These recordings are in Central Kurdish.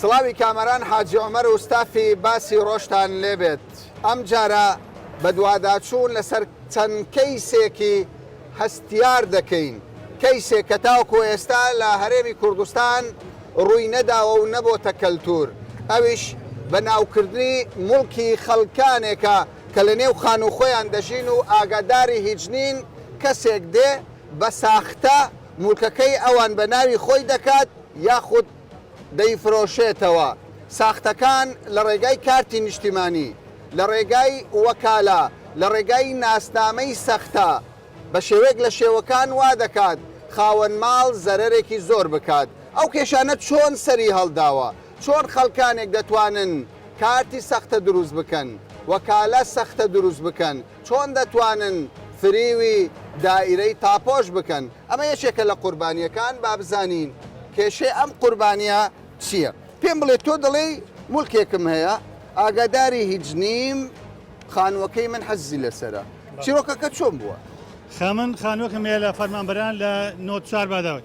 سڵاوی کامەران حاجی عومەر و ستافی باسی ڕۆژتان لێبێت. ئەمجارە بەدواداچوون لەسەر چەند کەیسێکی هەستیار دەکەین، کەیسێک کە تاوەکو ئێستا لە هەرێمی کوردستان ڕووی نەداوە و نەبۆتە کەلتوور، ئەویش بە ناوکردنی موڵکی خەڵکانێکە کە لە نێو خانوو خۆیان دەژین و ئاگاداری هیچ نین، کەسێک دێ بە ساختە موڵکەکەی ئەوان بە ناوی خۆی دەکات یاخود دەیفرۆشێتەوە، ساختەکان لە ڕێگای کارتی نیشتیمانی، لە ڕێگای وەکالە، لە ڕێگای ناسنامەی سەختە، بە شێوەیەک لە شێوەکان وا دەکات خاوەن ماڵ زەرەرێکی زۆر بکات. ئەو کێشانە چۆن سەری هەڵداوە؟ چۆن خەڵکانێک دەتوانن کارتی سەختە دروست بکەن، وەکالە سەختە دروست بکەن؟ چۆن دەتوانن فریوی دائیرەی تاپۆش بکەن؟ ئەمە یەکێکە لە قوربانییەکان، با بزانین کێشەی ئەم قوربانییە چییە؟ پێم بڵێ تۆ دەڵێی موڵکێکم هەیە ئاگاداری هیچ نیم خانووەکەی من حەجزی لەسەرە چیرۆکەکە چۆن بووە؟ خامن خانووەکەم هەیە لە فەرمانبەران لە 94 باداوی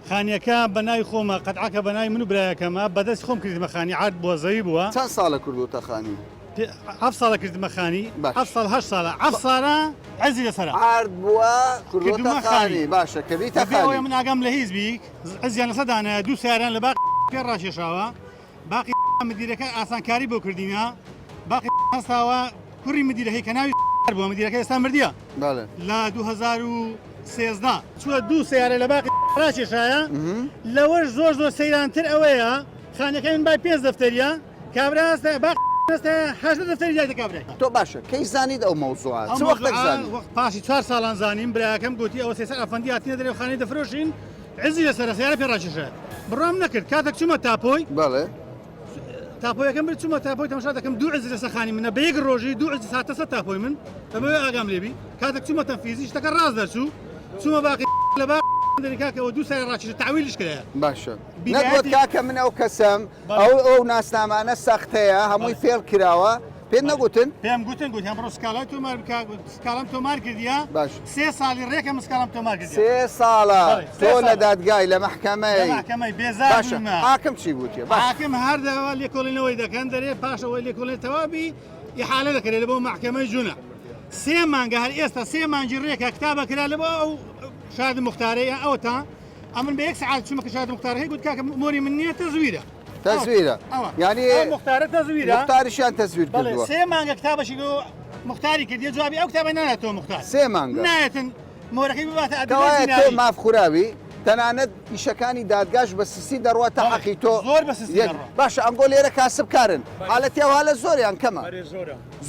خانیەکە بە ناوی خۆمە قەتعەکە بە ناوی من و برایەکەمە بەدەست خۆم کردمە خانی عرد بووە زەوی بووە چەند ساڵە کردوتە خانی؟ حەفت ساڵە کردمە خانی حەفت ساڵ هەشت ساڵە حەفت ساڵە عەزی لەسەرە عرد بووە کردوتە خانی باشە کردیتە خانی من ئاگام لە هیچ بی عەزیان لەسەر دانایە دوو سیاران لە باقی پێ ڕاکێشاوە باقی مدیرەکە ئاسانکاری بۆ کردینە باقی هەستاوە کوڕی مدیرەکەی کە ناوی بووە مدیرەکە ئێستا مردیە لە 2013 چووە دوو سیارە لە باقی ڕاکێشایە لەوەش زۆر زۆر سەیرانتر ئەوەیە خانەکەی من بای پێنج دەفتەریە کابرا هەستە باقی هەستە 18 دەفتەری دایتە کابرای تۆ باشە کەی زانیت ئەو مەوزوعە چ وەختێک زانی وەخت پاشی چوار ساڵان زانیم براکەم گوتی ئەوە سێسەر ئەفەندی هاتینە دەرێ خانەی دەفرۆشین عزی لەسەرە سیارە پێ ڕاکێشە بڕام نەکرد کاتێک چوومە تاپۆی بەڵێ تاپۆیەکەم برد چوومە تاپۆی تەماشا دەکەم دوو عزی لەسەر خانی منە بە یەک ڕۆژی دوو عزی ساتە سەر تاپۆی من دەمەوێ ئاگام لێبی کاتێک چوومە تەنفیزی شتەکە ڕاست دەرچوو چوومە باقی لە باقی دەری کاکە ئەوە دوو سایە ڕاکێشە تەعویلیش کرایە باشە نەگوت کاکە من ئەو کەسەم ئەو ئەو ناسنامانە سەختەیە هەمووی فێڵ کراوە پێت نەگوتن؟ پێم گوتن گوتیان بڕۆ سکاڵای تۆمار بکە سکاڵام تۆمار کردیە باش سێ ساڵی ڕێکە من سکاڵام تۆمار کردیە سێ ساڵە تۆ لە دادگای لە مەحکەمەی مەحکەمەی بێزار باشە حاکم چی گوتیە باش حاکم هەر دەوا لێکۆڵینەوەی دەکەن دەرێ پاش ئەوەی لێکۆڵێ تەواوی ئیحالە دەکرێت لە بۆ مەحکەمەی جونە سێ مانگە هەر ئێستا سێ مانگی ڕێکە کتابە کرا لە بۆ ئەو شاد مختارەیە ئەوە تا ئەمن بە یەک سەعات چوومە کە شاد مختارەکەی گوت کاکە مۆری من نییە تەزویرە تەزویرە یانی مختارە تەزویرە مختاریشیان تەزویر کردووە سێ مانگە کتابەشی بۆ مختاری کردیە جوابی ئەو کتابە نایەتەوە مختار سێ مانگە نایەتن مۆرەکەی بباتە ئەدوایە تۆ ماف خوراوی تەنانەت ئیشەکانی دادگاش بە سستی دەڕوات تا حەقی تۆ زۆر بە سستی باشە ئەنگۆ لێرە کاسبکارن حالەتی ئەو حالە زۆریان کەمە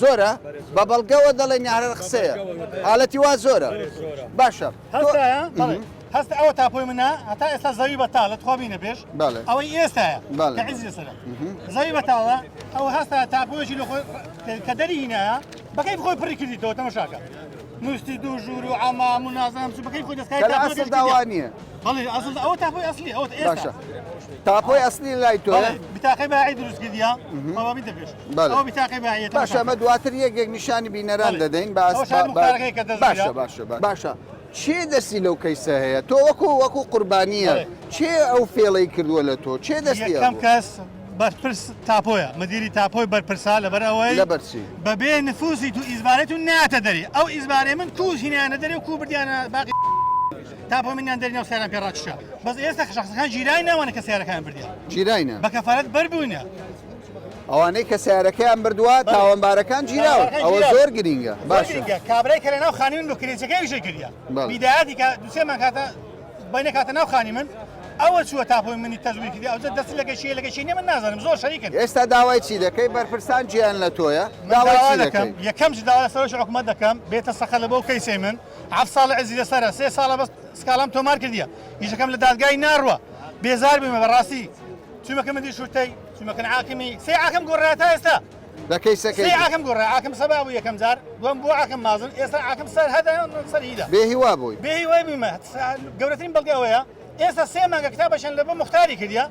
زۆرە بە بەڵگەوە دەڵێن یارە قسەیە حالەتی وا زۆرە باشە هەستایە هەستە ئەوە تاپۆی منە هەتا ئێستا زەوی بەتاڵە تخوا بینە پێش ئەوەی ئێستایە کە عیزی لەسەرە زەوی بەتاڵە ئەو هەستا تاپۆیەکی لە خۆی کە دەری هینایە بەکەی خۆی پڕی کردیتەوە تەمەشاکە نووستی دوو ژوور و عەمام و نازانم چ بەکەی خۆی دەستکاری لە ئەسڵ داوا نییە بەڵێ ئەسڵ ئەوە تاپۆی ئەسلی ئەوە ئێستا تاپۆی ئەسلی لای تۆ بتاقەی باعی دروست کردیە ئەوە بینە پێش ئەوە بتاقەی باعیە باشە ئەمە دواتر یەک یەک نیشانی بینەران دەدەین باس باشە باشە باشە کێ دەستی لەو کەیسە هەیە تۆ وەکو وەکو قوربانیە کێ ئەو فێڵەی کردووە لە تۆ کێ دەستی یەکەم کەس بەرپرس تاپۆیە مدیری تاپۆی بەرپرسا لەبەر ئەوەی لەبەر چی بەبێ نفوسی تو ئیزبارێت و ناتە دەری ئەو ئیزبارەی من کوز هینانە دەری و کو بردیانە باقی تاپۆ منیان دەری ناو سیاران پێ ڕاکشا بەس ئێستا شخصەکان گیرای ناوانە کە سیارەکان بردیان گیراینە بە کەفالەت بەربووینە ئەوانەی کە سەیارەکەیان بردووە تاوانبارەکان گیراون ئەوە زۆر گرینگە باشە کابرای کە لەناو خانی من بۆ کرێچەکەی ویشەی کردیە بیدایەتی کە دوسێ مانگ هاتە بینە کاتە ناو خانی من ئەوە چووە تاپۆی منی تەزویر کردی ئەوجا دەست لەگە چیە لەگە چی نیە من نازانم زۆر شەریکن ئێستا داوای چی دەکەی بەرپرسان جیان لە تۆیە داوای چی دەکەم یەکەم داوا لە سەرۆکی حکوومەت دەکەم بێتە سەقە لە بۆ کەیسەی من هەفت ساڵە عزی لەسەرە سێ ساڵە بەس سکاڵام تۆمار کردیە ئیشەکەم لە دادگای ناڕوە بێزار بوومە بەڕاستی چوومەکە مدی شورتەی چوومەکەن عاکمی سێ عاکم گۆڕا تا ئێستا لە کەیسەکەی سێ عاکم گۆڕا عاکم سەبا بوو یەکەم جار دووەم بوو عاکم مازن ئێستا عاکم سەر هەدا سەر هیدا بێ هیوا بووی بێ هیوای بوومە گەورەترین بەڵگە ئەوەیە ئێستا سێ مانگە کتابەشیان لە بۆ موختاری کردیە.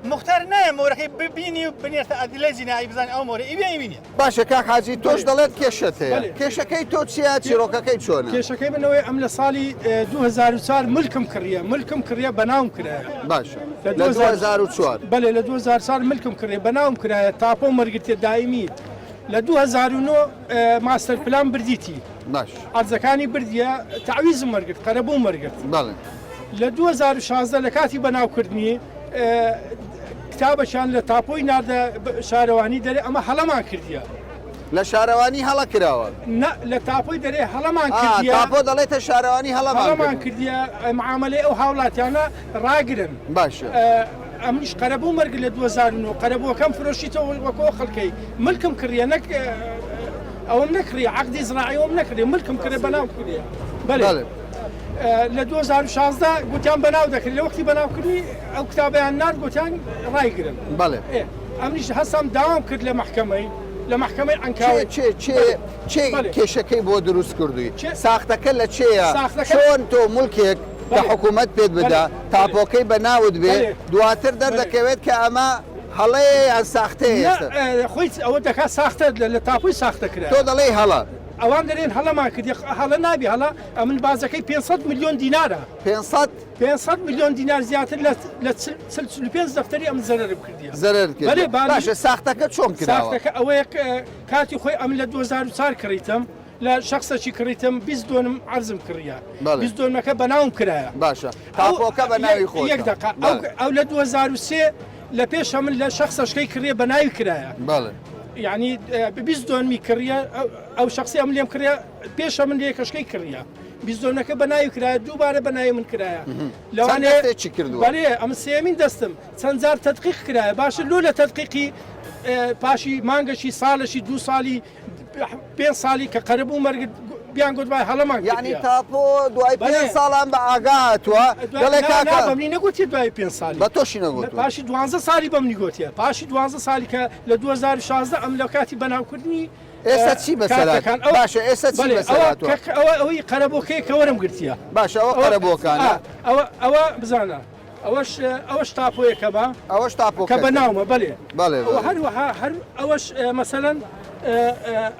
موختار نایە مۆرەکەی ببینی و بنێرتە ئەدلەی جینائی بزانێ ئەو مۆرە ئیویە ئیوی نیە. باشە کاک حاجی تۆش دەڵێت کێشەت هەیە کێشەکەی تۆ چیە چیرۆکەکەی چۆنە؟ کێشەکەی من ئەوەیە ئەم لە ساڵی 2004 ملکم کڕیە ملکم کڕیە بەناوم کرایە باشە لە 2004 بەلێ لە 2004 ملکم کڕیە بەناوم کرایە تاپۆم وەرگرتیە دایمی لە 2009 ماستەر پلان بردیتی باش عەرزەکانی بردیە تەعویزم وەرگرت قەرەبووم وەرگرت بەڵێ. لە 2016 لە کاتی بەناوکردنی کتابەکیان لە تاپۆی ناردە شارەوانی دەرێ ئەمە هەڵەمان کردیە. لە شارەوانی هەڵە کراوە؟ نا لە تاپۆی دەرێ هەڵەمان کردیە. تاپۆ دەڵێتە شارەوانی هەڵەمان هەڵەمان کردیە معامەلەی ئەو هاوڵاتیانە ڕاگرن. باشە. ئەمنیش قەرەبووم وەرگرت لە 2009 قەرەبووەکەم فرۆشیتەوە وەکۆ خەڵکەی ملکم کڕیە نەک ئەوەم نەکڕیە عەقدی زراعیەوەم نەکڕیە ملکم کڕێ بەناو کڕیە بەلێ. لە 2016 گوتیان بەناو دەکرێت لە وەختی بەناوکردنی ئەو کتابیان نارد گوتیان ڕایگرن بەڵێ ئەمنیش هەستام داوام کرد لە مەحکەمەی لە مەحکەمەی عەنکاوەی چێ چێ چێ کێشەکەی بۆ دروست کردووی ساختەکە لە چێیە چۆن تۆ ملکێک کە حکوومەت پێت بدا تاپۆکەی بە ناوت بێ دواتر دەردەکەوێت کە ئەمە هەڵەیە یان ساختەیە خۆی ئەوە دەکات ساختە لە تاپۆی ساختە کرا تۆ دەڵێی هەڵە ئەوان دەرێن هەڵەمان کردی هەڵە نابی هەڵە ئەمن بازەکەی 500 میلیۆن دینارە 500 500 میلیۆن دینار زیاتر لە لە 45 دەفتەری ئەم زەرەرم کردیە زەرەر کرد بەلێ باشە ساختەکە چۆن کراوە ساختەکە ئەوەیە کاتی خۆی ئەم لە 2004 کڕیتم لە شخصەکی کڕیتم 20 دۆنم عەرزم کڕیە 20 دۆنمەکە بەناوم کرایە باشە تاپۆکە بە ناوی خۆ یەک دقە ئەو لە 2003 لە پێشە من لە شخصەشکەی کڕیە بە ناوی کرایە بەڵێ یعنی 20 دۆنمی کڕیە ئەو شخصی ئەم لێم کڕیە پێشە من لێ کەشکەی کڕیە 20 دۆنەکە بە ناوی کرایە دووبارە بە ناوی من کرایە لەوانەیە چی کردووە بەڵێ ئەم سێمین دەستم چەند جار تدقیق کرایە باشە لۆ لە تدقیقی پاشی مانگەشی ساڵەشی دوو ساڵی پێ ساڵی کە قەرەبوو مەرگ بیان گوت وای هەڵەمان یعنی تاپۆ دوای پێ ساڵان بە ئاگا هاتووە دەڵێ کاکە بەمنی نەگوتی دوای پێ ساڵی بە تۆشی نەگوت پاشی دوانزە ساڵی بەمنی گوتیە پاشی دوانزە ساڵی کە لە 2016 ئەم لە کاتی بەناوکردنی ئێستا چی بەسەر باشە ئێستا چی بەسەر هاتووە ئەوە ئەوەی قەرەبووکەیە کە وەرم گرتیە باشە ئەوە قەرەبووەکانە ئەوە ئەوە بزانە ئەوەش ئەوەش تاپۆیەکە بە ئەوەش تاپۆ کە بە ناومە بەلێ بەڵێ هەروەها هەر ئەوەش مەسەلەن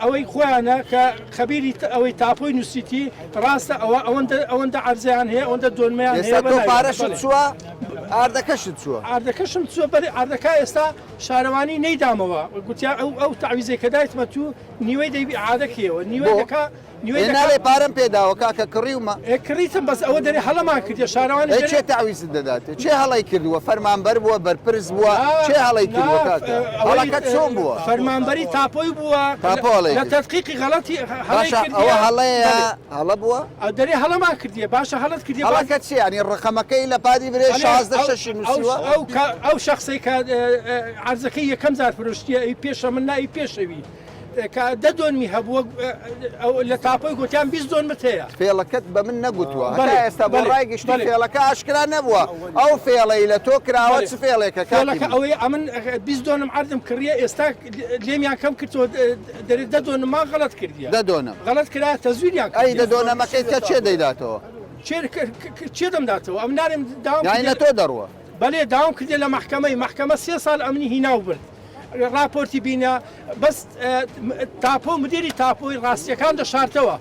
ئەوەی خۆیانە کە خەبیری ئەوەی تاپۆی نووسیتی ڕاستە ئەوە ئەوەندە ئەوەندە عەرزیان هەیە ئەوەندە دۆنمیان هەیە تۆ پارەشت چووە ئاردەکەشت چووە ئاردەکەشم چووە بەێ ئاردەکە ئێستا شارەوانی نەیدامەوە گوتیا ئەو ئەو تەعویزەی کە دایتمە تو نیوەی دەیبی عادەکەیەوە نیوەی دەکا نیوەی دەکا ناڵێ پارەم پێداوە کاکە کڕیومە. ئێ کڕیتم بەس ئەوە دەرێ هەڵەمان کردیە شارەوانی دەرێ. ئەی کێ تەعویزت دەداتێ کێ هەڵەی کردووە فەرمانبەر بووە بەرپرس بووە کێ هەڵەی کردووە کاکە هەڵەکە چۆن بووە؟ فەرمانبەری تاپۆی بووە تاپۆ هەڵەی لە تەدقیقی غەڵەتی هەڵەی کردیە ئەوە هەڵەیە هەڵە بووە؟ دەرێ هەڵەمان کردیە باشە هەڵەت کردیە هەڵەکە چیە یانی ڕەقەمەکەی لە پادی برێ 16 شەشی نووسیوە ئەو ئەو شەخسەی کە عەرزەکەی یەکەم جار فرۆشتیە ئەی پێشە من نا ئەی پێشەوی کە دە دۆنمی هەبووە لە تاپۆی گوتیان 20 دۆنمت هەیە فێڵەکەت بە من نەگوتووە هەتا ئێستا بۆ ڕای گشتی فێڵەکە ئاشکرا نەبووە ئەو فێڵەی لە تۆ کراوە چ فێڵێکە فێڵەکە ئەوەی ئەمن 20 دۆنم عەردم کڕیە ئێستا لێمیان کەم کردەوە دەرێ دە دۆنم ما غەڵەت کردیە دە دۆنم غەڵەت کرا تەزویریان ئەی دە دۆنەمەکەی کە چێ دەیداتەوە چێ دەمداتەوە ئەم نارم داوام یانی لە تۆ دەڕوە بەلێ داوام کردێ لە مەحکەمەی مەحکەمە سێ ساڵ ئەمنی هیناو برد ڕاپۆرتی بینە بەس تاپۆ مدیری تاپۆی ڕاستیەکان دەشارتەوە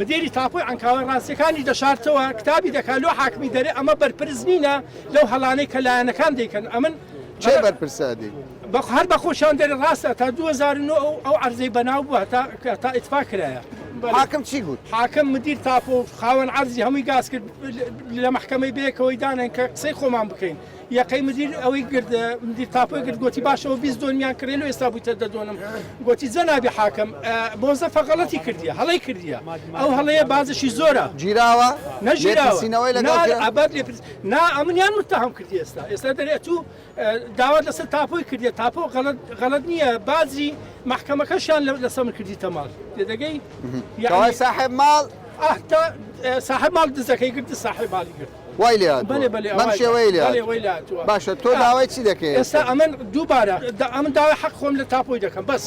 مدیری تاپۆی عەنکاوە ڕاستیەکانی دەشارتەوە کتابی دەکا لۆ حاکمی دەرێ ئەمە بەرپرس نینە لەو هەڵانەی کە لایەنەکان دەیکەن ئەمن چێ بەرپرسە دی؟ هەر بە خۆشیان دەرێ ڕاستە تا 2009 ئەو ئەو عەرزەی بەناو بوو هەتا تا ئیتفاق کرایە. حاکم چی گوت؟ حاکم مدیر تاپۆ و خاوەن عەرزی هەمووی گاز کرد لە مەحکەمەی بەیەکەوەی دانێن کە قسەی خۆمان بکەین یەقەی مدیر ئەوەی گرت مدیر تاپۆی گرت گۆتی باشەوە 20 دۆنمیان کڕێ لۆ ئێستا بوویتە دە دۆنم گۆتی جەنابی حاکم مۆزەفە غەڵەتی کردیە هەڵەی کردیە ئەو هەڵەیە بازشی زۆرە گیراوە؟ نەگیراوە لێپرسینەوەی لەگەڵ نا کرا؟ ئەبەد لێپرس نا ئەمنیان متهم کردی ئێستا ئێستا دەرێ ئەتوو داوات لەسەر تاپۆی کردیە تاپۆ غەڵەت غەڵەت نییە باجی مەحکەمەکەشیان لەسەر من کردیتە ماڵ تێدەگەی کەوای ساحێب ماڵ ئاه تا ساحێب ماڵ دزەکەی گرت ساحێب ماڵی گرت وای لێ هاتووە بەلێ بەلێ بەم شێوەیە لێ بەلێ وای لێ هاتووە باشە تۆ داوای چی دەکەی ئێستا ئەمن دووبارە ئەمن داوای حەق خۆم لە تاپۆی دەکەم بەس.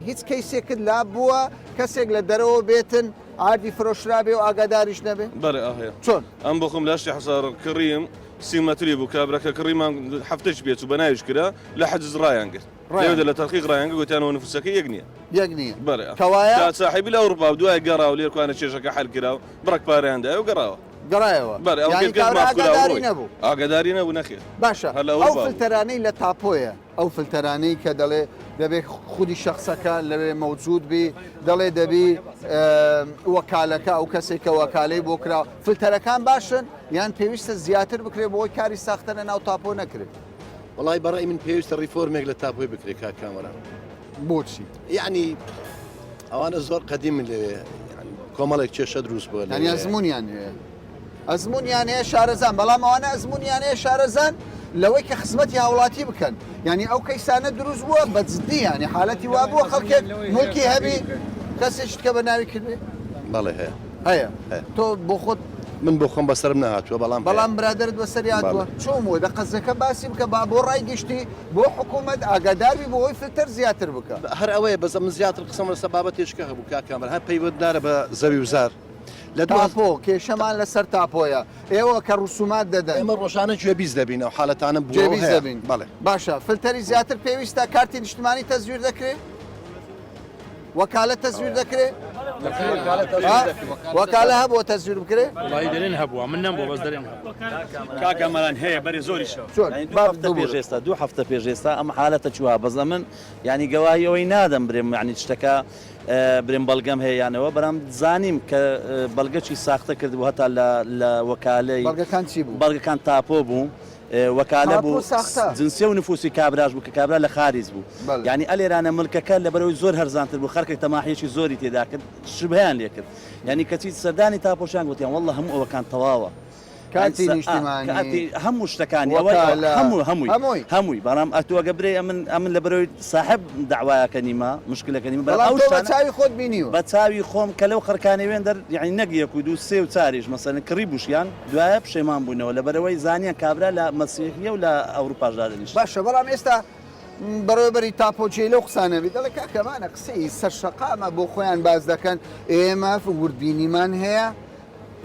هیچ. هیچ کەیسێکت لا بووە کەسێک لە دەرەوە بێتن عادی فرۆشرابێ و ئاگاداریش نەبێ؟ بەڵێ ئاهەیە. چۆن؟ ئەم بۆ خۆم لە هەشتی حەسار کڕیم سی مەتری بوو کابراکە کڕیمان هەفتەیش پێ چوو بە ناویش کرا لە حجز ڕایان گرت لەوێدا لە تەرقیق ڕایان گرت گوتیان ئەوە نفوسەکە یەک نییە. یەک نییە. بەڵێ. کەوایە؟ تا ساحێبی لە ئەوروپا بوو دوای گەڕا و لێرکوانە کێشەکە حەل کرا و بڕەک پارەیان دایە و گەڕاوە. گەڕایەوە. بەڵێ ئەو یانی گرت کابرا ماف کرا و ئاگاداری ڕۆی. نەبوو. ئاگاداری نەبوو نەخێر. باشە هەر لە ئەو ئەوروپا بوو. فلتەرانەی لە تاپۆیە ئەو فلتەرانەی کە دەڵێ دەبێ خودی شەخسەکە لەوێ مەوجود بی دەڵێ دەبی وەکالەکە ئەو کەسێک کە وەکالەی بۆ کرا فلتەرەکان باشن یان پێویستە زیاتر بکرێ بۆی کاری ساختە لە ناو تاپۆ نەکرێت وەڵای بەڕای من پێویستە ڕیفۆرمێک لە تاپۆی بکرێت کاک کامەران. بۆچی؟ یعنی ئەوانە زۆر قەدیمن لەوێ کۆمەڵێک کێشە دروست بووە یعنی ئەزمونیان هەیە ئەزمونیان هەیە شارەزان بەڵام ئەوانە ئەزمونیان هەیە شارەزان لەوەی کە خزمەتی هاوڵاتی بکەن یعنی ئەو کەیسانە دروست بووە بە جدی یعنی حالەتی وا بووە خەڵکێک ملکی هەبی کەسێکت کە بە ناوی کردێ بەڵێ هەیە هەیە تۆ بۆ خۆت من بۆ خۆم بەسەرم نەهاتووە بەڵام بەڵام برادرت بەسەری هاتووە چۆن بووە دە قەزەکە باسی بکە با بۆ ڕای گشتی بۆ حکوومەت ئاگاداربی بۆ ئەوەی فلتەر زیاتر بکە. هەر ئەوەیە بەس من زیاتر قسەم لەسەر بابەتێکە هەبوو کاک کامەران هەر پەیوەنددارە بە زەوی و زار لە دو تاپۆ کێشەمان لەسەر تاپۆیە ئێوە کە ڕسومات دەدەن. ئێمە ڕۆژانە گوێبیست دەبین ئەو حالەتانە بووە و گوێبیست هەیە دەبین بەڵێ. باشە فلتەری زیاتر پێویستە کارتی نیشتمانی تەزویر دەکرێ؟ وەکالە تەزویر دەکرێ؟ وەکالە هەبووە تەزویر بکرێ؟ وەڵایی دەرێن هەبووە من نەمبووە بەس دەرێن هەبووە. کاکە مەلان هەیە بەرێ زۆریشە. چۆن؟ یانی دوو هەفتە پێش ئێستا دوو هەفتە پێش ئێستا ئەم حالەتە چووە بەس ئەمن یانی گەواهی ئەوەی نادەم برێم یانی شتەکە برێم بەڵگەم هەیە یانەوە بەرام زانیم کە بەڵگەکی ساختە کردبوو هەتا لە لە وەکالەی بەڵگەکان چی بوو؟ بەڵگەکان تاپۆ بوو وەکالە تاپۆ بوو ساختە. جنسیە و نفوسی کابراش بوو کە کابرا لە خاریج بوو بەڵێ. یانی ئەلێرانە ملکەکە لەبەرئەوەی زۆر هەرزانتر بوو خەرکێک تەماحیەکی زۆری تێدا کرد شوبهەیان لێ کرد یانی کەچی سەردانی تاپۆشیان گوتیان واللە هەموو ئەوەکان تەواوە کارتی نیشتیمانی کارتی هەموو شتەکانی ئەوە وەکالە هەموو هەمووی هەمووی هەمووی بەڵام ئەتۆ ئەگە برێ ئەمن ئەمن لەبەرئەوەی ساحب دەعوایەکە نیمە مشکلەکە نیمە بەڵام بەڵام ئەو تۆ بە شتانە چاوی خۆت بینیوە. بە چاوی خۆم کە لەو خەرکانەی وێن دەر یانی نەک یەک و دوو سێ و چاریش مەسەلەن کڕیبووشیان دوایە پشەیمان بوونەوە لەبەرئەوەی زانیان کابرا لە مەسیحیە و لە ئەوروپاش دادەنیشت. باشە بەڵام ئێستا بەڕێوەبەری تاپۆ جێی لەو قسانە بی دەڵێ کاکە ئەمانە قسەی سەر شەقامە بۆ خۆیان باس دەکەن ئێمە وردبینیمان هەیە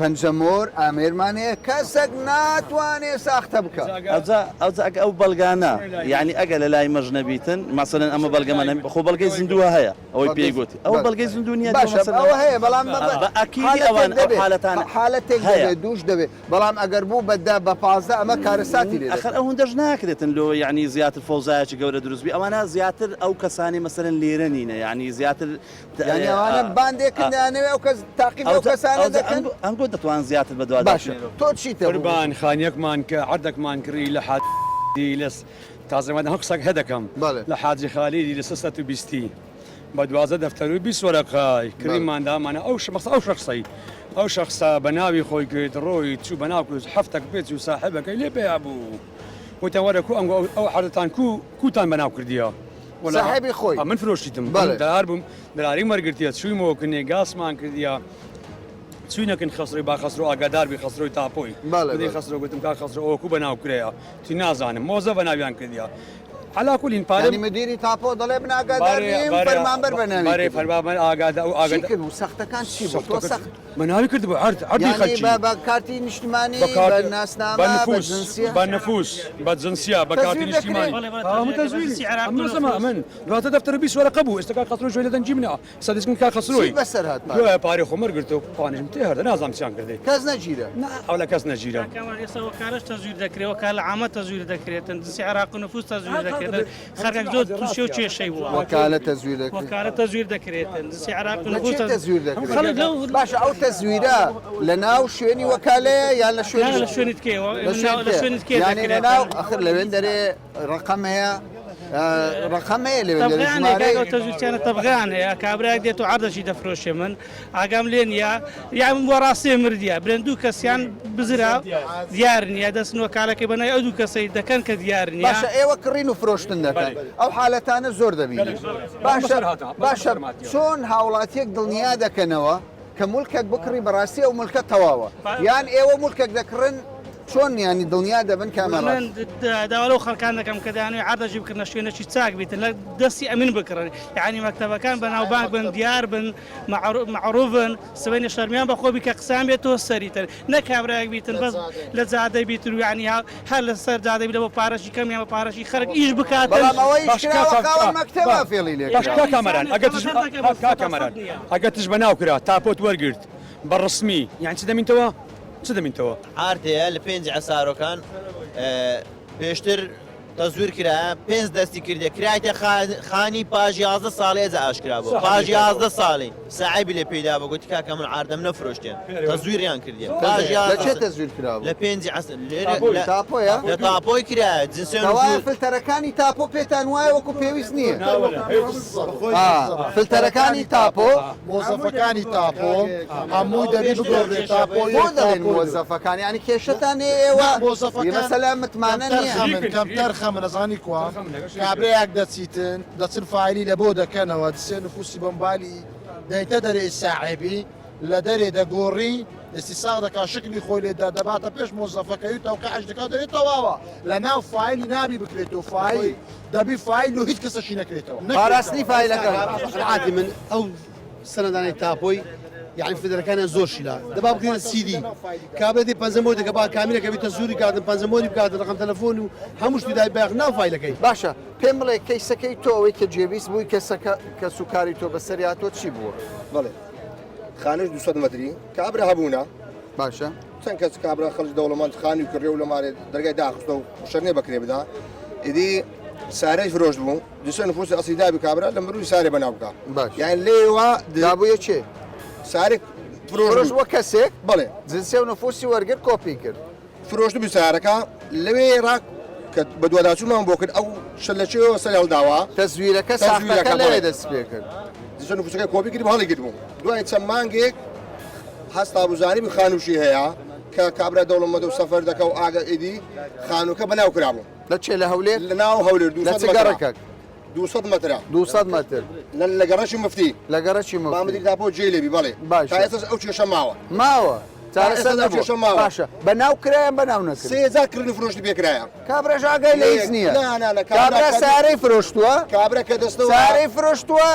پەنجەمۆر ئامێرمان هەیە کەسەک ناتوانێ ساختە بکا. ئەوجا ئەوجا ئەگە ئەو بەڵگانە یانی ئەگە لە لای مەش نەبیتن مەسەلەن ئەمە بەڵگەمە نەبی خۆ بەڵگەی زیندووە هەیە ئەوەی پێی گوتی ئەوە بەڵگەی زیندوو نییە باشە ئەوە هەیە بەڵام بە ئەکیدی ئەوان ئەو حالەتانە حالەتێک هەیە. دەبێت دووش دەبێت بەڵام ئەگەر بوو بە دە بە 15 ئەمە کارەساتی لێ ئەخر ئەوەندەش ناکرێتن لۆ یعنی زیاتر فەوزایەکی گەورە دروست بی ئەوانە زیاتر ئەو کەسانی مەسەلەن لێرە نینە یعنی زیاتر یعنی ئەوانە باندێکن دەیانەوێ ئەو کەس تاقیب لەو کەسانە دەکەن ئەنگۆ دەتوان زیاتر بەدوادا باشە تۆ چیتە قوربان خانیەکمان کە عەردەکمان کڕی لە حاجی لە تازە مادام قسەک هە دەکەم لە حاجی خالیدی لە 320 بە 12 دەفتەر و 20 وەرەقای کڕیمان دامانە ئەو شەخص ئەو شەخصەی ئەو شەخصە بە ناوی خۆی کرد ڕۆی چوو بە ناو کرد هەفتەک پێ چوو ساحێبەکەی لێ پەیا بوو وتیان وەرە کو ئەنگۆ ئەو عەردەتان کو کوتان بە ناو کردیە ساحێبی خۆی من فرۆشتیتم بەڵێ دەرار بووم دەراریم وەرگرتیە چوویمەوە کنێ گاسمان کردیە چوینەکن خەسرۆی با خەسرۆ ئاگادار بی خەسرۆی تاپۆی بەڵێ خەسرۆ گوتم کا خەسرۆ ئەوە کو بەناو کرەیە تی نازانم مۆزە بەناویان کردیە علا کولین پارە یانی مدیری تاپۆ دەڵێ من ئاگادار نیم فەرمانبەر بەناوی بەرێ فەرمانبەر ئاگادار ئەو ئاگادار چی کرد بوو سەختەکان چی بوو تۆ سەخت بەناوی کرد بوو عەرد عەردی خەلکی یانی بە کارتی نیشتمانی بە ناسنامە بە جنسیە بە نفوس بە جنسیە بە کارتی نیشتمانی هەموو تەزویری من دواتە دەفتەر 20 وەرەقە بوو ئێستا کاک خەسرۆ گوێی لە دەنگی منە ئێستا دەچم کاک خەسرۆی چی بەسەر هات پارە؟ دوایە پارەی خۆم وەرگرتەوە پانیشم تێ هەردە نازانم چیان کردی کەس نەگیرا نا ئەولا کەس نەگیرا کاک کامران ئێستا وەکالەش تەزویر دەکرێ وەکالە عامە تەزویر دەکرێتن جنسی عێراق و نفوس تەزویر دەکرێتن خەرکەک زۆر تووشی و کێشەی بووە وەکالە تەزویر دەکرێت وەکالە تەزویر دەکرێتن جنسی عێراق و لە نفوس چێ تەزویر دەکرێت خەڵک لەو باشە ئەو تەزویرە لە ناو شوێنی وەکالەیە یان لە شوێنی لە شوێنی تکەیەوە لە شوێنی لە شوێنی تکێ یانی لە ناو ئەخر لەوێن دەرێ ڕقم هەیە ڕقم هەیە لەوێ دەرێ ژمارەی تەزویرچیانە تەبغیان هەیە کابراک دێت و عەردەشی دەفرۆشێ من ئاگام لێ نییە یان بۆ ڕاستێ مردیە برێن دوو کەسیان بزرا دیار نییە دەستن وەکالەکەی بەنای ئەو دوو کەسەی دەکەن کە دیار نییە. باشە ئێوە کڕین و فرۆشتن دەکەن ئەو حالەتانە زۆر دەبینن باشە باشە چۆن هاوڵاتیەک دڵنیا دەکەنەوە کە مولکێک بکڕی بەڕاستی ئەو مولکە تەواوە یان ئێوە مولکێک دەکڕن. چۆن یانی دڵنیا دەبن کە ئەمە من ڕاست؟ داوا لەو خەڵکان دەکەم کە دەیانەوێت عەردەجی بکڕنە شوێنێکی چاک بیتن لە دەستی ئەمین بکڕن یانی مەکتەبەکان بەناوبانگ بن دیار بن مەعروف بن سبەینێ شەرمیان بەخۆ بی کە قسەیان بێت تۆ سەریتن نەک کابرایەک بیتن بەس لە جادەی بیتن و یانی هەر لەسەر جادەی بی لە بۆ پارەشی کەم یان بە پارەشی خەرک ئیش بکاتن. بەڵام ئەوە ئیش کراوە خاوەن مەکتەبە فێڵی لێ باش کراوە. کاک کامەران ئەگەر تش کاک کامەران ئەگەر تش بەناو کرا تاپۆت وەرگرت بە ڕسمی یانی چ دەمینتەوە چ دەمینتەوە؟ عارد هەیە لە پێنج عەسارۆکان پێشتر تەزویر کرایە پێنج دەستی کردە کرایتە خانی پاش 11 ساڵی ئێجا ئاشکرا بوو پاش 11 ساڵی ساعیبی لێ پەیدا بوو گوتی کاکە من عاردەم نەفرۆشتێ تەزویریان کردیە پاش لە چێ تەزویر کرا لە پێنج عەسر لێرە تاپۆیە لە تاپۆی کرایە جنسێن کەوایە فلتەرەکانی تاپۆ پێتان وایە وەکو پێویست نییە فلتەرەکانی تاپۆ مۆزەفەکانی تاپۆ هەمووی دەبی بگۆڕدرێت تاپۆ بۆ یەک دەڵێن تاپۆ دوو. مۆزەفەکان یانی کێشەتان هەیە ئێوە نا مۆزەفەکان مەسەلە متمانە کەمتەر نییە. خەمن کەمتەر خەمن ئەزانی کوا کابرایەک دەچیتن دەچن فایلی لە بۆ دەکەنەوە دسێ نفوسی بۆمبالی دەیتە دەرێ ساحێبی لە دەرێ دەگۆڕی ئیستیساغ دەکا شکلی خۆی لێ دەباتە پێش مۆزەفەکەی و تەوقیعش دەکا دەرێ تەواوە لە ناو فایلی نابی بکرێتەوە فایل دەبی فایل و هیچ کەسەشی نەکرێتەوە. پاراستنی فایلەکان. قەناعەتی من ئەو سەنەدانەی تاپۆی یانی فدرەکانیان زۆر شیلە دەبا بکرێنە سیدی کابرا دێ پەنجەمۆر دەکە با کامیرەکە بیتە زوری کاتن پەنجەمۆری بکاتن ڕقم تەلەفۆن و هەموو شتی دای بایەخ ناو فایلەکەی. باشە پێم بڵێ کەیسەکەی تۆ ئەوەی کە جێویست بووی کەسەکە کەسوکاری تۆ بەسەری هاتووە چی بووە؟ بەڵێ خانووش 200 مەتری کابرا هەبوونە باشە چەند کەس کابرا خەڵکی دەوڵەمەند خانووی کڕێ و لە مارێ دەرگای داخستە و شەرنێ بەکرێ بدا ئیدی سارەی فرۆشت بوو دوسە نفوسی ئەسلی دابی کابرا لە مروی سارێ بەناو بکە یان لێوە دابوویە چێ سارێک فرۆش وە کەسێک بڵێ جنسێ و نفوسی وەرگر کۆپی کرد فرۆشت بوو سارەکە لەوێ ڕا کە بەدواداچوونمان بۆ کرد ئەو شە لە چێوە سەر هەڵداوە تەزویرەکە ساختەکە لەوێ دەست پێ کرد جنسێ نفوسەکە کۆپی کرد هەڵی گرت بوو دوای چەند مانگێک هەستا بوو زانی بوو خانووشی هەیە کە کابرا دەوڵەمەندە و سەفەر دەکا و ئاگە ئیدی خانووکە بەناو کرابوو. لە چێ لە هەولێر؟ لە ناو هەولێر لە چ گەڕەکەک؟ 200 مەترە. 200 مەتر. لە لە گەڕەکی مفتی. لە گەڕەکی مفتی. با مدیر تاپۆ جێی لێبی بەڵێ. باشە. تا ئێستاش ئەو کێشە ماوە. ماوە. تا چارەسەر ئێستاش ئەو نەبووە. کێشە ماوە. باشە بە ناو کرا یان بە ناو نەکرا؟ سێ جار کڕین و فرۆشتنی پێ کرایە. کابراش ئاگای لە هیچ نییە. نا نا نا کابرا سارەی فرۆشتووە. کابرا کە دەستەوە سارەی فرۆشتووە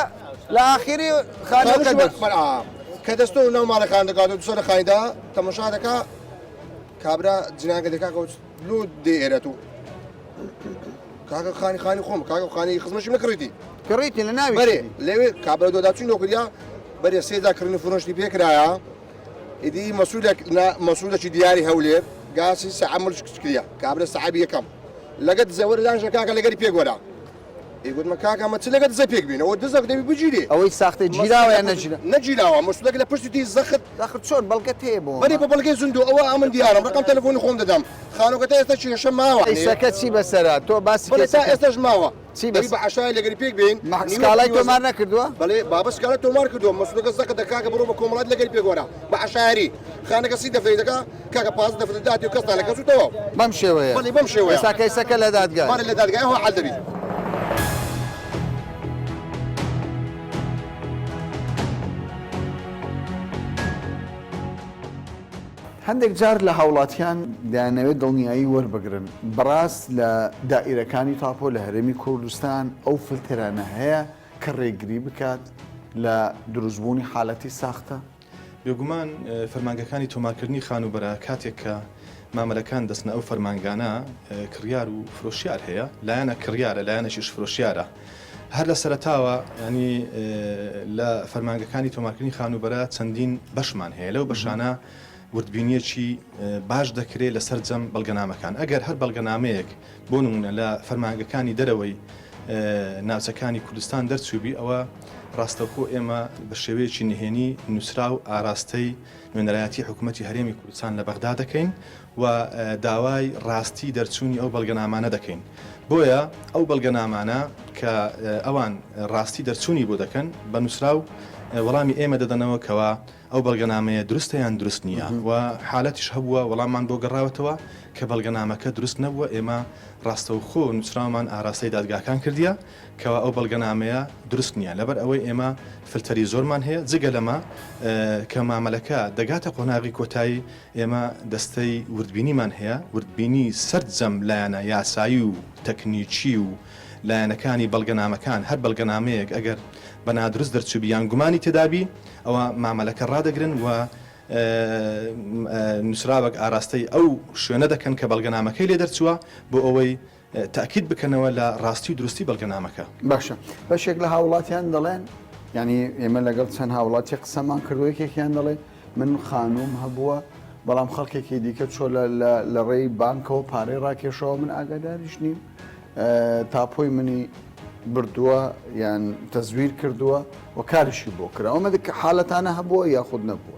لە ئاخیری خانووەکە دەرچوو. کە دەستەوە ناو ماڵی خان دەکات و دوسەر خانیدا تەمەشا دەکا کابرا جناگە دەکا کە لۆ دێ ئێرە تو کاکە خانی خانی خۆم کاکە خانی خزمەشی نەکڕیتی کڕیتی لە ناوی بەرێ لەوێ کابرا دۆداچوون لۆ کردیا بەرێ سێدا کڕین و فرۆشتی پێکرایە ئیدی مەسوولێک مەسوولێکی دیاری هەولێر گاسی سەعە ملک کریا کابرا سەعەبی یەکەم لەگە دزە وەرە دانیشە کاکە لەگەری پێک وەرە ئەی گوتمە کاکە ئەمە چ لەگە دزە پێک بینەوە دزەک دەبی بگیرێ ئەوەی ساختە گیراوە یان نەگیرا نەگیراوە مەسوولێک لە پشتی دی زەخت زەخت چۆن بەڵگەت هەیە بۆ بەری بە بەڵگەی زیندوو ئەوە ئەمن دیارم ڕقم تەلەفۆنی خۆم دەدەم خانووکە تا ئێستا کێشە ماوە کەیسەکە چی بەسەرا تۆ باسی بەڵێ تا ئێستاش ماوە چی دەبی بە عەشایەر لەگەری پێک بێین سکاڵای تۆمار نەکردووە؟ بەڵێ بابە سکاڵای تۆمار کردووە مەسولەکە زەقە دە کاکە بڕۆ بە کۆمەڵات لەگەری پێک وەرە بە عەشایەری خانەکە سی دەفتەری دەکا کاکە 15 دەفتەر داتی و کەستان لە کەس و تەواو بەم شێوەیە بەڵێ بەم شێوەیە ئێستا کەیسەکە لە دادگای بەڵێ لە دادگای هەوا حەل دەبی. هەندێک جار لە هاوڵاتیان دەیانەوێت دڵنیایی وەربگرن بەڕاست لە دائیرەکانی تاپۆ لە هەرێمی کوردستان ئەو فلتەرانە هەیە کە ڕێگری بکات لە دروستبوونی حالەتی ساختە؟ بێگومان فەرمانگەکانی تۆمارکردنی خانووبەرە کاتێک کە مامەلەکان دەچنە ئەو فەرمانگانە کڕیار و فرۆشیار هەیە لایەنە کڕیارە لایەنەکیش فرۆشیارە هەر لە سەرەتاوە ینی لە فەرمانگەکانی تۆمارکردنی خانووبەرە چەندین بەشمان هەیە لەو بەشانە وردبینیەکی باش دەکرێت لە سەرجەم بەڵگەنامەکان ئەگەر هەر بەڵگەنامەیەک بۆ نمونە لە فەرمانگەکانی دەرەوەی ناوچەکانی کوردستان دەرچووبی ئەوە ڕاستەوخۆ ئێمە بە شێوەیەکی نهێنی نووسراو ئاراستەی نوێنەرایەتی حکوومەتی هەرێمی کوردستان لە بەغدا دەکەین و داوای ڕاستی دەرچوونی ئەو بەڵگەنامانە دەکەین. بۆیە ئەو بەڵگەنامانە. کە ئەوان ڕاستی دەرچوونی بۆ دەکەن بە نووسراو وەڵامی ئێمە دەدەنەوە کەوا ئەو بەڵگەنامەیە دروستە یان دروست نییە و حالەتیش هەبووە وەڵاممان بۆ گەڕاوەتەوە کە بەڵگەنامەکە دروست نەبووە ئێمە ڕاستەوخۆ نووسراومان ئاراستەی دادگاکان کردیە کەوا ئەو بەڵگەنامەیە دروست نییە لەبەر ئەوەی ئێمە فلتەری زۆرمان هەیە جگە لەمە کە مامەلەکە دەگاتە قۆناغی کۆتایی ئێمە دەستەی وردبینیمان هەیە، وردبینی سەرجەم لایەنە یاسایی و تەکنیکی و لایەنەکانی بەڵگەنامەکان، هەر بەڵگەنامەیەک ئەگەر بە نادروست دەرچووبی یان گومانی تێدابی ئەوە مامەلەکە ڕادەگرن و نووسراوەک ئاراستەی ئەو شوێنە دەکەن کە بەڵگەنامەکەی لێ دەرچووە بۆ ئەوەی تەئکید بکەنەوە لە ڕاستی و دروستی بەڵگەنامەکە. باشە بەشێک لە هاوڵاتیان دەڵێن یانی ئێمە لەگەڵ چەند هاوڵاتی قسەمان کردووە یەکێکیان دەڵێ من خانووم هەبووە بەڵام خەڵکێکی دیکە چۆ لە ڕێی بانکەوە پارەی ڕاکێشەوە من ئاگاداریش نیم تاپۆی منی بردووە یان تەزویر کردووە و کاریشی بۆ کرا ئەمە حالەتانە هەبووە یاخود نەبووە؟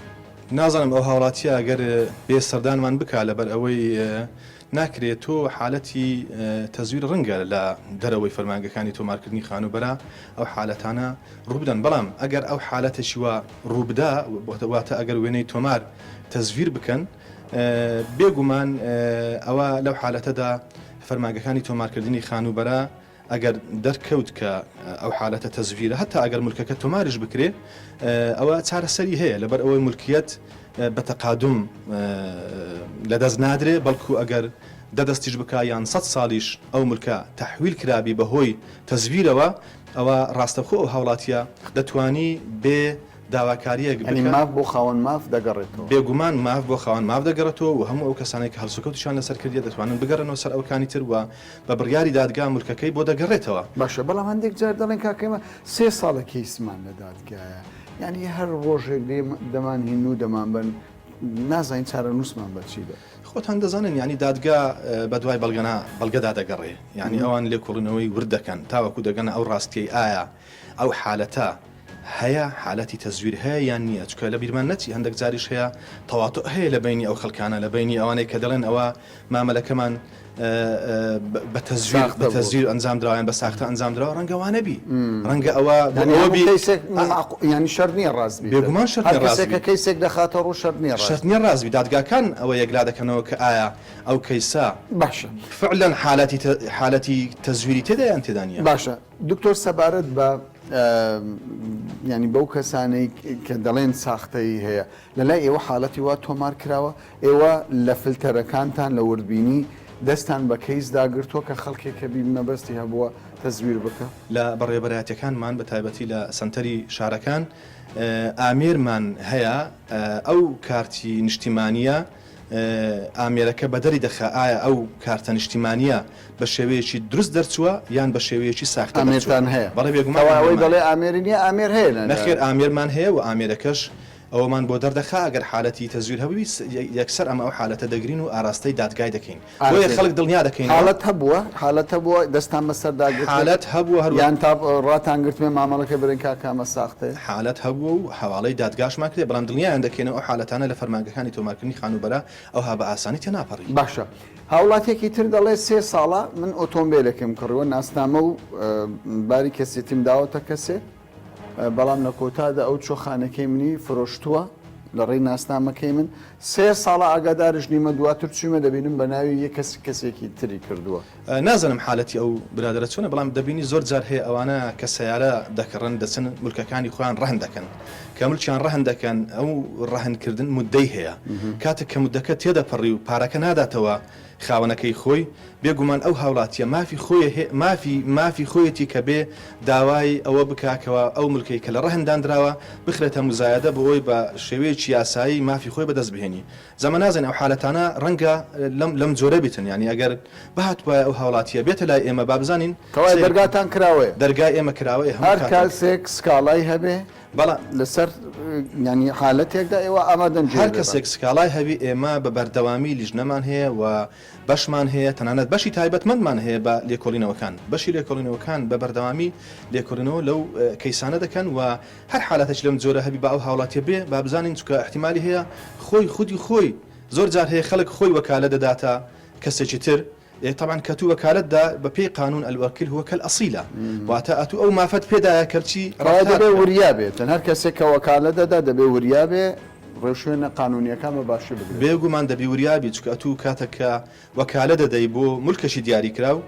نازانم ئەو هاوڵاتیە گەر بێ سەردانمان بکا لەبەر ئەوەی ناکرێ تۆ حالەتی تەزویر ڕەنگە لە دەرەوەی فەرمانگەکانی تۆمارکردنی خانووبەرە ئەو حالەتانە ڕووبدەن بەڵام ئەگەر ئەو حالەتێکی وا ڕووبدا واتە ئەگەر وێنەی تۆمار تەزویر بکەن بێگومان ئەوە لەو حالەتەدا فەرمانگەکانی تۆمارکردنی خانووبەرە ئەگەر دەرکەوت کە ئەو حالەتە تەزویرە هەتا ئەگەر مولکەکە تۆماریش بکرێ ئەوە چارەسەری هەیە لەبەر ئەوەی مولکیەت بە تەقادوم لەدەست نادرێ بەڵکو ئەگەر دە دەستیش بکا یان سەد ساڵیش ئەو مولکە تەحویل کرابی بەهۆی تەزویرەوە ئەوە ڕاستەوخۆ ئەو هاوڵاتیە دەتوانی بێ داواکارییەک یانی بکە. ماف بۆ خاوەن ماف دەگەڕێتەوە. بێگومان ماف بۆ خاوەن ماف دەگەڕێتەوە و هەموو ئەو کەسانەی کە هەڵسوکەوتیشیان لەسەر کردیە دەتوانن بگەڕێنەوە سەر ئەوکانی تر و بە بڕیاری دادگا مولکەکەی بۆ دەگەڕێتەوە. باشە بەڵام هەندێک جار دەڵێن کاکە ئێمە سێ ساڵە کەیسمان لە دادگایە یانی هەر ڕۆژێک لێ دەمان هین و دەمانبەن نازانین چارەنووسمان بە چی بێت. خۆتان دەزانن یانی دادگا بە دوای بەڵگەنا بەڵگەدا دەگەڕێ یانی ئەوان لێکۆڵینەوەی ورد دەکەن تاوەکو دەگەنە ئەو ڕاستیەی ئایا ئەو حالەتە هەیە حالەتی تەزویر هەیە یان نییە چونکە لە بیرمان نەچی هەندێک جاریش هەیە تەواتوع هەیە لە بەینی ئەو خەڵکانە لە بەینی ئەوانەی کە دەڵێن ئەوە مامەلەکەمان بە تەزویر بە تەزویر ئەنجام دراوە یان بە ساختە ئەنجام دراوە ڕەنگە وا نەبی ڕەنگە ئەوە بۆ ئەوە بی کەیسێک یانی شەرت نییە ڕاست بی بێگومان شەرت نییە ڕاست بی هەر کەسێک کە کەیسێک دەخاتە ڕوو شەرت نییە ڕاست شەرت نییە ڕاست بی دادگاکان ئەوە یەکلا دەکەنەوە کە ئایا ئەو کەیسە باشە فعلا حالەتی حالەتی تەزویری تێدا یان تێدا نییە باشە دکتۆر سەبارەت بە یانی بەو کەسانەی کە دەڵێن ساختەیی هەیە لە لای ئێوە حاڵەتی وا تۆمار کراوە ئێوە لە فلتەرەکانتان لە وردبینی دەستان بە کەیس داگرتووە کە خەڵکێک کە بی مەبەستی هەبووە تەزویر بکا؟ لە بەڕێوەبەرایەتیەکانمان بە تایبەتی لە سەنتەری شارەکان ئامێرمان هەیە ئەو کارتی نیشتیمانیە ئامێرەکە بەدەری دەخا ئایا ئەو کارتە نیشتیمانیە بە شێوەیەکی دروست دەرچووە یان بە شێوەیەکی ساختە دەرچووە؟ ئامێرتان هەیە؟ بەڵێ بێگومان کەوا ئەوەی ئامێرمان دەڵێ هەیە. ئامێری نییە ئامێر هەیە لە نەخێر ئامێرمان هەیە و ئامێرەکەش ئەوەمان بۆ دەردەخا ئەگەر حالەتی تەزویر هەبووی یەکسەر ئەمە ئەو حالەتە دەگرین و ئاراستەی دادگای دەکەین بۆیە ئارەزوو خەڵک دڵنیا دەکەینەوە. حاڵەت هەبووە حالەت هەبووە دەستان بەسەردا گرتبێت حالەت هەبووە هەروەک. یان تا ڕاتان گرتبێ مامەڵەکە برێن کاکە ئەمە ساختەیە؟ حالەت هەبووە و حەواڵەی دادگاشمان کردیە بەڵام دڵنیایان دەکەینەوە ئەو حالەتانە لە فەرمانگەکانی تۆمارکردنی خانووبەرە ئەوها بە ئاسانی تێناپەڕی. باشە هاوڵاتیەکی تر دەڵێ سێ ساڵە من ئۆتۆمبێلێکم کڕیوە ناسنامە و باری کەسێتیم داوەتە کەسێ بەڵام لە کۆتادا ئەو چوە خانەکەی منی فرۆشتووە لە ڕێی ناسنامەکەی من سێ ساڵە ئاگادارش نیمە دواتر چوومە دەبینم بە ناوی یە کەس کەسێکی تری کردووە. نازانم حالەتی ئەو برادەرە چۆنە بەڵام دەبینی زۆر جار هەیە ئەوانە کە سەیارە دەکڕن دەچن مولکەکانی خۆیان ڕەهن دەکەن کە مولکیان ڕەهن دەکەن ئەو ڕەهن کردن مودەی هەیە کاتێک کە مودەکە تێدەپەڕی و پارەکە ناداتەوە خاوەنەکەی خۆی، بێگومان ئەو هاوڵاتیە مافی خۆی مافی مافی خۆیەتی کە بێ داوای ئەوە بکا کەوا ئەو ملکەی کە لە ڕەهن داندراوە بخرێتە موزایەدە بۆ ئەوەی بە شێوەیەکی یاسایی مافی خۆی بەدەست بهێنی جا مە نازانین ئەو حالەتانە ڕەنگە لەم لەم جۆرە بیتن یانی ئەگەر بهاتبایە ئەو هاوڵاتیە بێتە لای ئێمە با بزانین کەوایە دەرگاتان کراوەیە؟ دەرگای ئێمە کراوەیە هەموو هەر کاتێک. کەسێک سکاڵای هەبێ بەڵام. لەسەر یانی حالەتێکدا ئێوە ئامادەن جێ هەر بێ کەسێک سکاڵای هەبی ئێمە بە بەردەوامی لیژنەمان هەیە و بەشمان هەیە تەنانەت بەشی تایبەتمەندمان هەیە بە لێکۆڵینەوەکان بەشی لێکۆڵینەوەکان بە بەردەوامی لێکۆڵینەوە لەو کەیسانە دەکەن و هەر حالەتێکی لەم جۆرە هەبی با ئەو هاوڵاتیە بێ با بزانین چونکە ئیحتیمالی هەیە خۆی خودی خۆی زۆر جار هەیە خەڵک خۆی وەکالە دەداتە کەسێکی تر. ئێ تەبعەن کە تو وەکالەت دا بە پێی قانون الوکیل هو کالاصیلە واتە ئەتو ئەو مافەت پێدایە کە بچی ڕای ڕەفتار دەبێ بکا. وریا بێتن هەر کەسێک کە وەکالەت دەدا دەبێ وریا بێ ڕێوشوێنە قانونیەکان بە باشی بگرێتەوە. بێگومان دەبی وریا بی چونکە ئەتو کاتەک کە وەکالە دەدەی بۆ مولکەکی دیاری کراو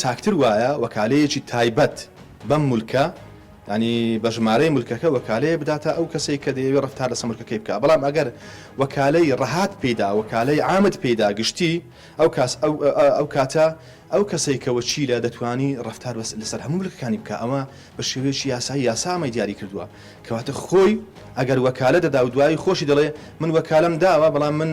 چاکتر وایە وەکالەیەکی تایبەت بەم مولکە یانی بە ژمارەی مولکەکە وەکالەیە بداتە ئەو کەسەی کە دەیەوێ ڕەفتار لەسەر مولکەکەی بکا بەڵام ئەگەر وەکالەی ڕەهات پێیدا وەکالەی عامت پێیدا گشتی ئەو کاس ئەو ئەو کاتە ئەو کەسەی کە وەکیلە دەتوانی ڕەفتار بەس لەسەر هەموو ملکەکانی بکا ئەمە بە شێوەیەکی یاسایی یاسا ئەمەی دیاری کردووە کەواتە خۆی ئەگەر وەکالە دەدا و دوایی خۆشی دەڵێ من وەکالەم داوە بەڵام من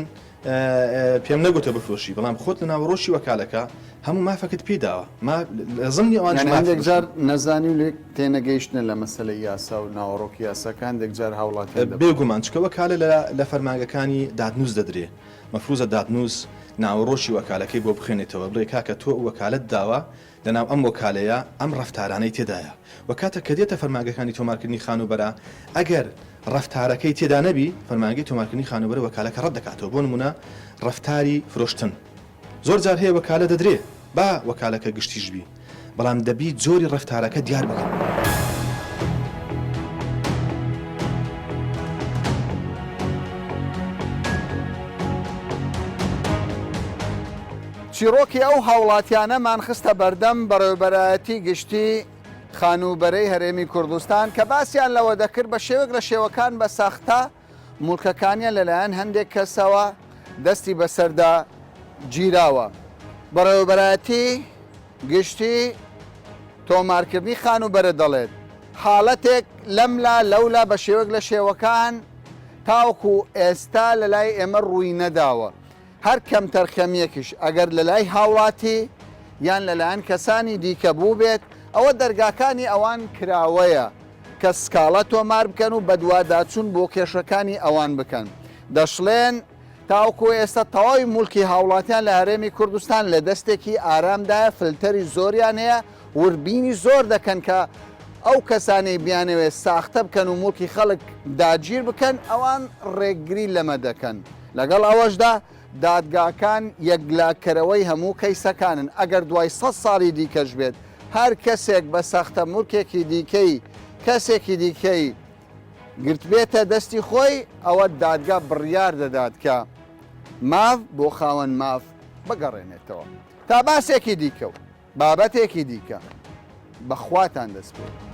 پێم نەگوتە بفرۆشی بەڵام خۆت لە ناوەڕۆکی وەکالەکە هەموو مافەکەت پێ داوە ما لە زمنی ئەوانیش یانی ماف هەندێک فرۆشتن. جار نەزانی و لێک تێنەگەیشتنە لە مەسەلەی یاسا و ناوەڕۆکی یاساکە هەندێک جار هاوڵاتیان دەبەن. بێگومان چونکە وەکالە لە لە فەرمانگەکانی دادنووس دەدرێ مەفروزە دادنووس ناوەڕۆکی وەکالەکەی بۆ بخوێنێتەوە بڵێ کاکە تۆ وەکالەت داوە لەناو ئەم وەکالەیە ئەم ڕەفتارانەی تێدایە وە کاتێک کە دێتە فەرمانگەکانی تۆمارکردنی خانووبەرە ئەگەر ڕەفتارەکەی تێدا نەبی فەرمانگەی تۆمارکردنی خانووبەرە وەکالەکە ڕەت دەکاتەوە بۆ نموونە ڕەفتاری فرۆشتن زۆر جار هەیە وەکالە دەدرێ با وەکالەکە گشتیش بی بەڵام دەبی جۆری ڕەفتارەکە دیار بکەن. چیڕۆکی ئەو هاوڵاتیانەمان خستە بەردەم بەڕێوەبەرایەتی گشتی خانووبەرەی هەرێمی کوردستان کە باسیان لەوە دەکرد بە شێوەک لە شێوەکان بە ساختە موڵکەکانیان لەلایەن هەندێک کەسەوە دەستی بەسەردا گیراوە. بەڕێوەبەرایەتی گشتی تۆمارکردنی خانووبەرە دەڵێت، حاڵەتێک لەملا لەولا بە شێوەک لە شێوەکان تاوەکو ئێستا لەلای ئێمە ڕووی نەداوە، هەر کەمتەرخەمییەکیش ئەگەر لەلای هاوڵاتی یان لەلایەن کەسانی دیکە بووبێت، ئەوە دەرگاکانی ئەوان کراوەیە کە سکاڵا تۆمار بکەن و بەدواداچوون بۆ کێشەکانی ئەوان بکەن. دەشڵێن، تاوەکو ئێستا تەواوی موڵکی هاوڵاتیان لە هەرێمی کوردستان لە دەستێکی ئارامدایە، فلتەری زۆریان هەیە، وردبینی زۆر دەکەن کە ئەو کەسانەی بیانەوێت ساختە بکەن و موڵکی خەڵک داگیر بکەن، ئەوان ڕێگری لەمە دەکەن. لەگەڵ ئەوەشدا دادگاکان یەکلاکەرەوەی هەموو کەیسەکانن، ئەگەر دوای سەد ساڵی دیکەش بێت هەر کەسێک بە ساختە موڵکێکی دیکەی کەسێکی دیکەی گرتبێتە دەستی خۆی ئەوە دادگا بڕیار دەدات کە ماف بۆ خاوەن ماف بگەڕێنێتەوە. تا باسێکی دیکە و بابەتێکی دیکە بە خواتان دەسپێرم.